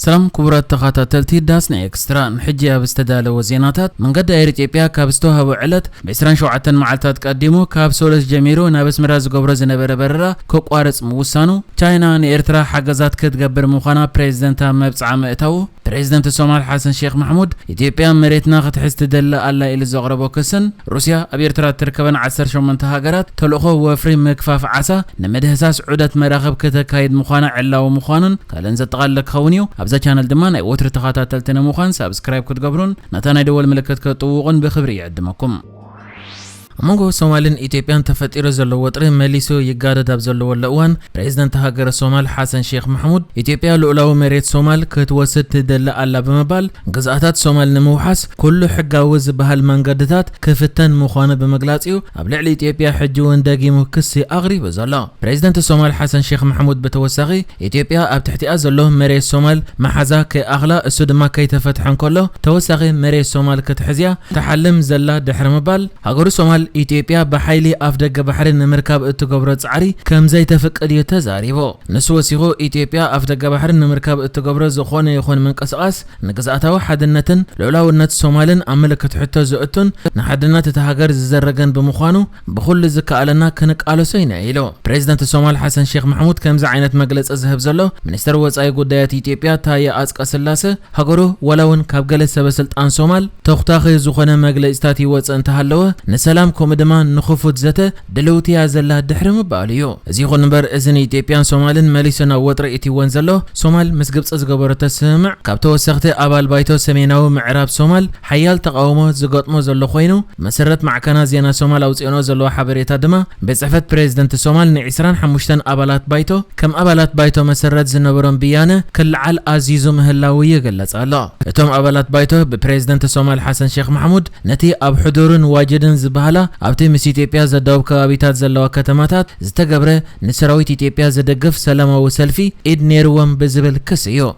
ሰላም ክቡራት ተኸታተልቲ ዳስና ኤክስትራ፣ ንሕጂ ኣብ ዝተዳለወ ዜናታት፣ መንገዲ ኣየር ኢትዮጵያ ካብ ዝተዋህቦ ዕለት ብ27 መዓልታት ቀዲሙ ካብ ሰሉስ ጀሚሩ ናብ ኣስመራ ዝገብሮ ዝነበረ በረራ ከቋርጽ ምውሳኑ፣ ቻይና ንኤርትራ ሓገዛት ክትገብር ምዃና ፕሬዝደንታ መብጽዓ ምእታዉ፣ ፕሬዝደንት ሶማል ሓሰን ሼክ ማሕሙድ፣ ኢትዮጵያ መሬትና ክትሕዝ ትደሊ ኣላ ኢሉ ዘቕረቦ ክስን፣ ሩስያ ኣብ ኤርትራ እትርከበን ዓሰርተ ሸሞንተ ሃገራት ተልእኾ ወፍሪ ምግፋፍ ዓሳ ንምድህሳስ ዑደት መራኽብ ክተካይድ ምዃና ዕላዊ ምዃኑን ካልእን ዘጠቓልል ክኸውን እዩ። ኣብዛ ቻነል ድማ ናይ ወትሪ ተኸታተልቲ ንምዃን ሳብስክራይብ ክትገብሩን ነታ ናይ ደወል ምልክት ክትጥውቑን ብኽብሪ ይዕድመኩም። ኣብ መንጎ ሶማልን ኢትዮጵያን ተፈጢሩ ዘሎ ወጥሪ መሊሱ ይጋደድ ኣብ ዘለወሉ እዋን፣ ፕሬዝደንት ሃገረ ሶማል ሓሰን ሼክ ማሕሙድ፣ ኢትዮጵያ ልኡላዊ መሬት ሶማል ክትወስድ ትደሊ ኣላ ብምባል፣ ግዝኣታት ሶማል ንምውሓስ ኩሉ ሕጋዊ ዝበሃል መንገድታት ክፍተን ምዃኑ ብምግላጽ እዩ ኣብ ልዕሊ ኢትዮጵያ ሕጂ እውን ደጊሙ ክሲ ኣቕሪቡ ዘሎ። ፕሬዝደንት ሶማል ሓሰን ሼክ ማሕሙድ ብተወሳኺ፣ ኢትዮጵያ ኣብ ትሕቲኣ ዘሎ መሬት ሶማል መሓዛ ከይኣኽላ፣ እሱ ድማ ከይተፈትሐ እንከሎ፣ ተወሳኺ መሬት ሶማል ክትሕዝያ ትሓልም ዘላ ድሕሪ ምባል፣ ሃገሩ ሶማል ኢትዮጵያ ብሓይሊ ኣፍ ደገ ባሕሪ ንምርካብ እትገብሮ ጻዕሪ ከም ዘይተፍቅድ እዩ ተዛሪቡ። ንሱ ወሲኹ፣ ኢትዮጵያ ኣፍ ደገ ባሕሪ ንምርካብ እትገብሮ ዝኾነ ይኹን ምንቅስቓስ ንግዝኣታዊ ሓድነትን ልኡላውነት ሶማልን ኣብ ምልክት ሕቶ ዘእቱን ንሓድነት እታ ሃገር ዝዘረገን ብምዃኑ፣ ብኹሉ ዝከኣለና ክንቃለሶ ኢና ኢሉ። ፕሬዝደንት ሶማል ሓሰን ሼክ ማሕሙድ ከምዚ ዓይነት መግለጺ ዝህብ ዘሎ፣ ሚኒስተር ወጻኢ ጉዳያት ኢትዮጵያ ታየ ኣጽቀ ስላሰ፣ ሃገሩ ዋላ እውን ካብ ገለ ሰበ ስልጣን ሶማል ተኹታኺ ዝኾነ መግለጺታት ይወጽእ እንተሃለወ፣ ንሰላም ከምኡ ድማ ንኽፉት ዘተ ድልውቲ እያ ዘላ ድሕሪ ምባሉ እዩ። እዚ ይኹን እምበር፣ እዚ ንኢትዮጵያን ሶማልን መሊሱ ናብ ወጥሪ እትይወን ዘሎ፣ ሶማል ምስ ግብጺ ዝገበረቶ ስምምዕ ካብ ተወሰኽቲ ኣባል ባይቶ ሰሜናዊ ምዕራብ ሶማል ሓያል ተቓውሞ ዝገጥሞ ዘሎ ኮይኑ፣ መሰረት ማዕከናት ዜና ሶማል ኣውጺኦንኦ ዘለዋ ሓበሬታ ድማ፣ ቤት ጽሕፈት ፕሬዝደንት ሶማል ን25 ኣባላት ባይቶ ከም ኣባላት ባይቶ መሰረት ዝነበሮም ብያነ ክለዓል ኣዚዙ ምህላዉ ይግለጽ ኣሎ። እቶም ኣባላት ባይቶ ብፕሬዝደንት ሶማል ሓሰን ሼክ ማሕሙድ ነቲ ኣብ ሕዱርን ዋጅድን ዝበሃላ ኣብቲ ምስ ኢትዮጵያ ዘዳውብ ከባቢታት ዘለዋ ከተማታት ዝተገብረ ንሰራዊት ኢትዮጵያ ዝድግፍ ሰላማዊ ሰልፊ ኢድ ነይርዎም ብዝብል ክሲ እዩ።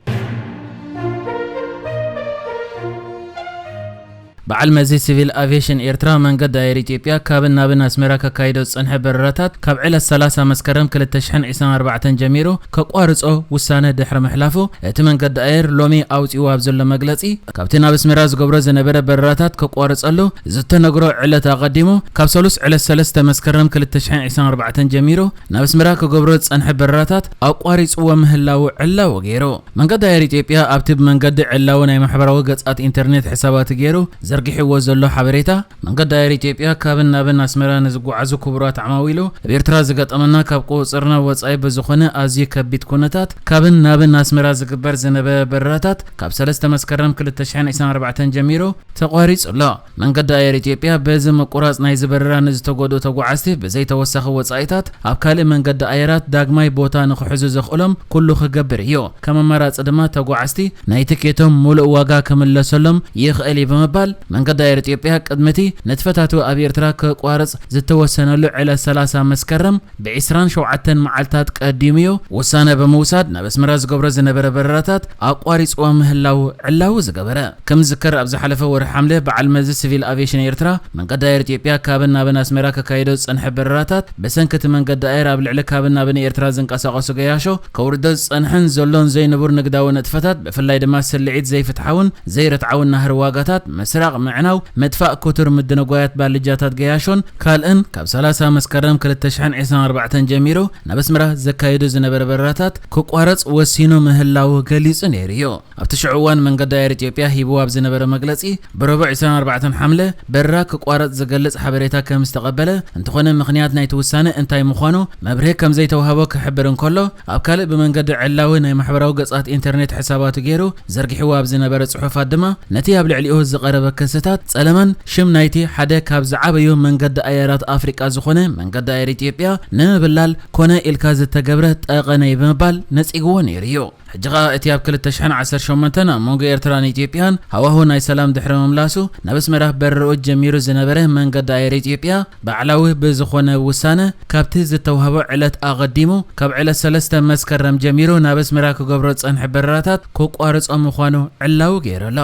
በዓል መዚ ሲቪል ኣቪየሽን ኤርትራ፣ መንገዲ ኣየር ኢትዮጵያ ካብን ናብን ኣስመራ ከካይዶ ዝጸንሐ በረራታት ካብ ዕለት ሰላሳ መስከረም ክልተ ሽሕን ዕስራን ኣርባዕተን ጀሚሩ ከቋርጾ ውሳነ ድሕሪ ምሕላፉ፣ እቲ መንገዲ ኣየር ሎሚ ኣውጺኡ ኣብ ዘሎ መግለጺ፣ ካብቲ ናብ ኣስመራ ዝገብሮ ዝነበረ በረራታት ከቋርጸሉ ዝተነግሮ ዕለት ኣቐዲሙ፣ ካብ ሰሉስ ዕለት ሰለስተ መስከረም ክልተ ሽሕን ዕስራን ኣርባዕተን ጀሚሩ ናብ ኣስመራ ክገብሮ ዝጸንሐ በረራታት ኣቋሪጽዎ ምህላዉ ዕላዊ ገይሩ። መንገዲ ኣየር ኢትዮጵያ ኣብቲ ብመንገዲ ዕላዊ ናይ ማሕበራዊ ገጻት ኢንተርኔት ሕሳባቱ ገይሩ ዘርጊሕዎ ዘሎ ሓበሬታ፣ መንገዲ ኣየር ኢትዮጵያ ካብን ናብን ኣስመራ ንዝጓዓዙ ክቡራት ዓማዊሉ፣ ኣብ ኤርትራ ዝገጠመና ካብ ቁጽጽርና ወጻኢ ብዝኾነ ኣዝዩ ከቢድ ኩነታት፣ ካብን ናብን ኣስመራ ዝግበር ዝነበረ በረራታት ካብ ሰለስተ መስከረም ክልተ ሽሕን ዕስራን ኣርባዕተን ጀሚሩ ተቋሪጹ ኣሎ። መንገዲ ኣየር ኢትዮጵያ በዚ ምቁራጽ ናይዚ በረራ ንዝተጎድኡ ተጓዓዝቲ ብዘይ ተወሳኺ ወጻኢታት ኣብ ካልእ መንገዲ ኣየራት ዳግማይ ቦታ ንኽሕዙ ዘኽእሎም ኩሉ ክገብር እዩ። ከም ኣማራጺ ድማ ተጓዓዝቲ ናይ ትኬቶም ሙሉእ ዋጋ ክምለሰሎም ይኽእል እዩ ብምባል፣ መንገዲ ኣየር ኢትዮጵያ ቅድሚ እቲ ነቲ ፈታትዊ ኣብ ኤርትራ ክቋርጽ ዝተወሰነሉ ዕለት ሰላሳ መስከረም ብ27 መዓልታት ቀዲሙ እዩ ውሳነ ብምውሳድ ናብ ኣስመራ ዝገብሮ ዝነበረ በረራታት ኣቋሪጽዎ ምህላዉ ዕላዊ ዝገበረ። ከም ዝዝከር፣ ኣብ ዝሓለፈ ወርሒ ሓምለ በዓል መዚ ሲቪል ኣቪየሽን ኤርትራ መንገዲ ኣየር ኢትዮጵያ ካብን ናብን ኣስመራ ከካይዶ ዝጸንሐ በረራታት ብሰንኪ እቲ መንገዲ ኣየር ኣብ ልዕሊ ካብን ናብን ኤርትራ ዝንቀሳቐሱ ገያሾ ከውርዶ ዝጸንሐን ዘሎን ዘይንቡር ንግዳዊ ንጥፈታት፣ ብፍላይ ድማ ስልዒት ዘይፍትሓውን ዘይርትዓውን ናህሪ ዋጋታት፣ ምስራቕ፣ ምዕናው፣ ምጥፋእ፣ ክቱር ምድንጓያት ባልጃታት ገያሾን ካልእን ካብ ሰላሳ መስከረም ክልተ ሽሕን ዕስራን ኣርባዕተን ጀሚሩ ናብ ኣስመራ ዘካይዱ ዝነበረ በረራታት ክቋረጽ ወሲኑ ምህላዉ ገሊጹ ነይሩ እዩ። ኣብቲ ሽዑ እዋን መንገዲ ኣየር ኢትዮጵያ ሂብዎ ኣብ ዝነበረ መግለጺ፣ ብረቡዕ ዕስራን ኣርባዕተን ሓምለ በረራ ክቋረጽ ዝገልጽ ሓበሬታ ከም ዝተቐበለ፣ እንተኾነ ምኽንያት ናይቲ ውሳነ እንታይ ምዃኑ መብርሂ ከም ዘይተዋህቦ ክሕብር እንከሎ፣ ኣብ ካልእ ብመንገዲ ዕላዊ ናይ ማሕበራዊ ገጻት ኢንተርኔት ሕሳባቱ ገይሩ ዘርጊሕዎ ኣብ ዝነበረ ጽሑፋት ድማ፣ ነቲ ኣብ ልዕሊኡ ዝቐረበ ክስታት ጸለማን ሽም ናይቲ ሓደ ካብ ዝዓበዩ መንገዲ ኣየራት ኣፍሪቃ ዝኾነ መንገዲ ኣየር ኢትዮጵያ ንምብላል ኮነ ኢልካ ዝተገብረ ጠቐነ እዩ ብምባል ነጺግዎ ነይሩ እዩ። ሕጂ ኸኣ እቲ ኣብ ክልተ ሽሕን ዓሰርተ ሸሞንተን ኣብ መንጎ ኤርትራን ኢትዮጵያን ሃዋሁ ናይ ሰላም ድሕሪ ምምላሱ፣ ናብ ኣስመራ በረራኡ ጀሚሩ ዝነበረ መንገዲ ኣየር ኢትዮጵያ፣ ባዕላዊ ብዝኾነ ውሳነ፣ ካብቲ ዝተዋህቦ ዕለት ኣቐዲሙ፣ ካብ ዕለት ሰለስተ መስከረም ጀሚሩ ናብ ኣስመራ ክገብሮ ዝጸንሐ በረራታት ከቋርጾ ምዃኑ ዕላዊ ገይሩ ኣሎ።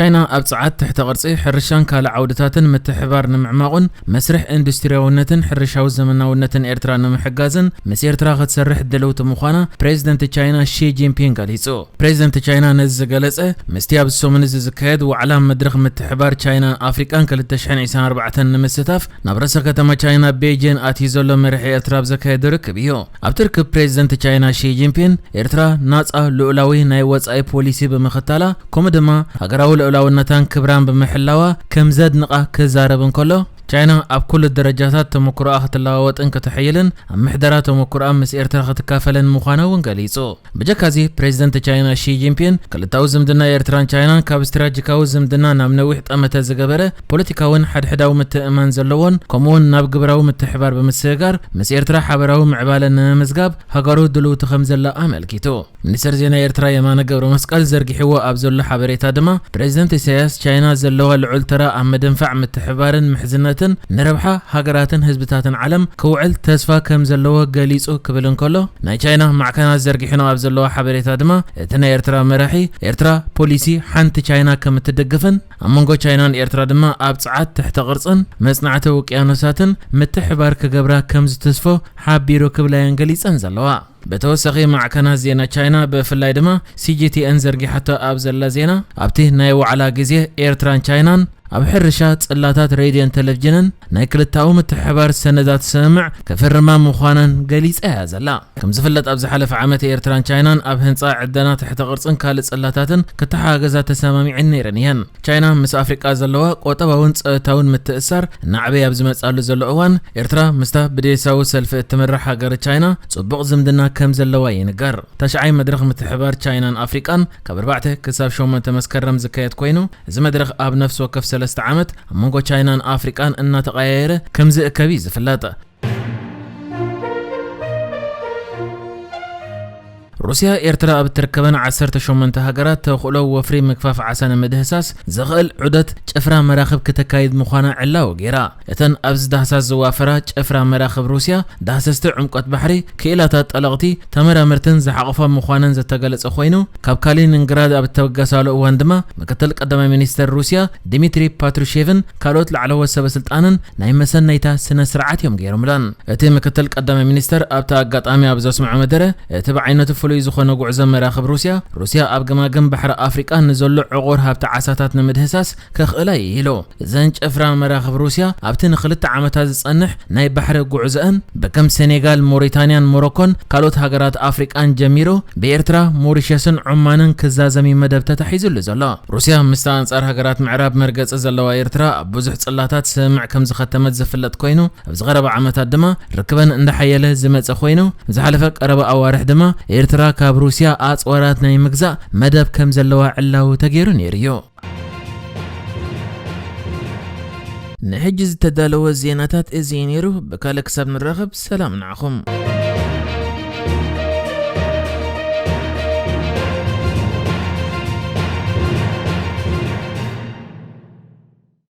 ቻይና ኣብ ጸዓት፣ ትሕተ ቅርጺ፣ ሕርሻን ካልእ ዓውድታትን ምትሕባር ንምዕማቑን መስርሕ ኢንዱስትሪያውነትን ሕርሻዊ ዘመናውነትን ኤርትራ ንምሕጋዝን ምስ ኤርትራ ክትሰርሕ ድልውቲ ምዃና ፕሬዚደንት ቻይና ሺ ጂንፒንግ ገሊጹ። ፕሬዚደንት ቻይና ነዚ ዝገለጸ ምስቲ ኣብዚ ሰሙን እዚ ዝካየድ ዋዕላ መድረኽ ምትሕባር ቻይናን ኣፍሪቃን ክልተ ሽሕን ዕስራን ኣርባዕተን ንምስታፍ ናብ ርእሰ ከተማ ቻይና ቤጂን ኣትዩ ዘሎ መራሒ ኤርትራ ኣብ ዘካየዶ ርክብ እዩ። ኣብቲ ርክብ ፕሬዚደንት ቻይና ሺ ጂንፒንግ ኤርትራ ናጻ ልኡላዊ ናይ ወጻኢ ፖሊሲ ብምኽታላ ከምኡ ድማ ሃገራዊ ልኡላውነታን ክብራን ብምሕላዋ ከም ዘድንቓ ክዛረብ እንከሎ፣ ቻይና ኣብ ኩሉ ደረጃታት ተመክሮኣ ክትለዋወጥን ከተሐይልን ኣብ ምሕደራ ተመክሮኣ ምስ ኤርትራ ክትካፈልን ምዃና እውን ገሊጹ። ብጀካዚ ፕሬዚደንት ቻይና ሺ ጂንፒንግ ክልታዊ ዝምድና ኤርትራን ቻይናን ካብ ስትራቴጂካዊ ዝምድና ናብ ነዊሕ ጠመተ ዝገበረ ፖለቲካውን ሓድሕዳዊ ምትእምማን ዘለዎን ከምኡውን ናብ ግብራዊ ምትሕባር ብምስግጋር ምስ ኤርትራ ሓበራዊ ምዕባለ ንምምዝጋብ ሃገሩ ድልውቲ ከም ዘላ ኣመልኪቱ። ሚኒስተር ዜና ኤርትራ የማነ ገብረ መስቀል ዘርጊሕዎ ኣብ ዘሎ ሓበሬታ ድማ ፕሬዚደንት ኢሳያስ ቻይና ዘለዋ ልዑል ተራ ኣብ ምድንፋዕ ምትሕባርን ምሕዝነትን ንረብሓ ሃገራትን ህዝብታትን ዓለም ክውዕል ተስፋ ከም ዘለዎ ገሊጹ ክብል እንከሎ ናይ ቻይና ማዕከናት ዘርጊሕኖ ኣብ ዘለዋ ሓበሬታ ድማ እቲ ናይ ኤርትራ መራሒ ኤርትራ ፖሊሲ ሓንቲ ቻይና ከም እትድግፍን ኣብ መንጎ ቻይናን ኤርትራ ድማ ኣብ ጸዓት ትሕተ ቅርጽን መጽናዕቲ ውቅያኖሳትን ምትሕባር ክገብራ ከም ዝትስፎ ሓቢሩ ክብላ እየን ገሊጸን ዘለዋ። ብተወሳኺ ማዕከናት ዜና ቻይና ብፍላይ ድማ ሲ ጂ ቲ ኤን ዘርጊሓቶ ኣብ ዘላ ዜና ኣብቲ ናይ ዋዕላ ግዜ ኤርትራን ቻይናን ኣብ ሕርሻ ጽላታት ሬድዮን ቴሌቪዥንን ናይ ክልታዊ ምትሕባር ሰነዳት ስምምዕ ክፍርማ ምዃነን ገሊጻ እያ ዘላ። ከም ዝፍለጥ ኣብ ዝሓለፈ ዓመት ኤርትራን ቻይናን ኣብ ህንጻ ዕደና ትሕተ ቅርጽን ካልእ ጽላታትን ክተሓጋገዛ ተሰማሚዐን ነይረን እየን። ቻይና ምስ ኣፍሪቃ ዘለዋ ቁጠባውን ጸጥታውን ምትእሳር እናዕበየ ኣብ ዝመጽኣሉ ዘሎ እዋን ኤርትራ ምስታ ብዴሳዊ ሰልፊ እትምራሕ ሃገር ቻይና ጽቡቕ ዝምድና ከም ዘለዋ ይንገር። ተሽዓይ መድረኽ ምትሕባር ቻይናን ኣፍሪቃን ካብ ኣርባዕተ ክሳብ ሸሞንተ መስከረም ዝካየድ ኮይኑ እዚ መድረኽ ኣብ ነፍሲ ወከፍ ሰለስተ ዓመት ኣብ መንጎ ቻይናን ኣፍሪቃን እናተቐያየረ ከም ዝእከብ እዩ ዝፍለጥ። ሩስያ ኤርትራ ኣብ እትርከበን ዓሰርተ ሸሞንተ ሃገራት ተኽእሎ ወፍሪ ምግፋፍ ዓሳ ንምድህሳስ ዘኽእል ዑደት ጭፍራ መራኽብ ክተካይድ ምዃና ዕላዊ ገይራ። እተን ኣብዚ ዳህሳስ ዝዋፈራ ጭፍራ መራኽብ ሩስያ ዳህሰስቲ ዕምቆት ባሕሪ፣ ክኢላታት ጠለቕቲ፣ ተመራመርትን ዝሓቖፋ ምዃነን ዝተገለጸ ኮይኑ ካብ ካሊኒንግራድ ኣብ እተበገሳሉ እዋን ድማ ምክትል ቀዳማይ ሚኒስተር ሩስያ ዲሚትሪ ፓትሩሼቭን ካልኦት ላዕለዎት ሰበ ስልጣንን ናይ መሰነይታ ስነ ስርዓት እዮም ገይሮምለን። እቲ ምክትል ቀዳማይ ሚኒስተር ኣብቲ ኣጋጣሚ ኣብ ዘስምዖ መደረ እቲ ብዓይነቱ ፍሉይ ዝኾነ ጉዕዞ መራኽብ ሩስያ ሩስያ ኣብ ገማግም ባሕሪ ኣፍሪቃ ንዘሎ ዕቑር ሃብቲ ዓሳታት ንምድህሳስ ከኽእላ እዩ ኢሉ። እዘን ጭፍራ መራኽብ ሩስያ ኣብቲ ንኽልተ ዓመታት ዝጸንሕ ናይ ባሕሪ ጉዕዞአን ብከም ሴኔጋል፣ ሞሪታንያን ሞሮኮን ካልኦት ሃገራት ኣፍሪቃን ጀሚሩ ብኤርትራ፣ ሞሪሸስን ዑማንን ክዛዘም እዩ መደብ ተታሒዙሉ ዘሎ። ሩስያ ምስታ ኣንጻር ሃገራት ምዕራብ መርገጺ ዘለዋ ኤርትራ ኣብ ብዙሕ ጽላታት ስምምዕ ከም ዝኸተመት ዝፍለጥ ኮይኑ ኣብዚ ቀረባ ዓመታት ድማ ርክበን እንዳሓየለ ዝመጸ ኮይኑ ዝሓለፈ ቀረባ ኣዋርሕ ድማ ኤርትራ ካብ ሩስያ ኣጽዋራት ናይ ምግዛእ መደብ ከም ዘለዋ ዕላዊ ተገይሩ ነይሩ እዩ። ንሕጂ ዝተዳለወ ዜናታት እዚ እዩ ነይሩ። ብካልእ ክሳብ ንራኸብ ሰላም ንዓኹም።